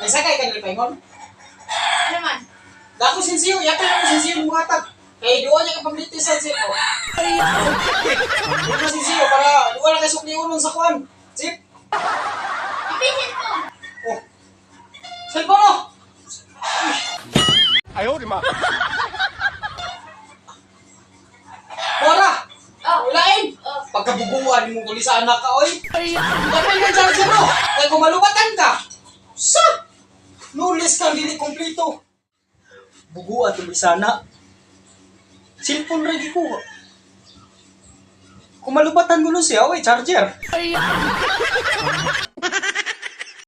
May sakay ka nila paingon. Ano man? Dako sinsiyo, yapil ako sinsiyo ng mga tag. Kay duwa niya ka pamiliti sa zip. Oh. Dako sinsiyo para duwa na kay sukli unon sa kuan. Zip. Ipisin ko. Oh. Cellphone oh. 哎呦我的妈！ Bora. Oh. Ulain. Oh. Pagkabuguan mo kuli sa anak ka oy. Yapil ng charger oh. Kay kung malubatan ka. Sa. Nulis kang dili kompleto. Buguan tuloy sana. Cellphone ra gikuha. Kung malubatan ko siya, oy, charger.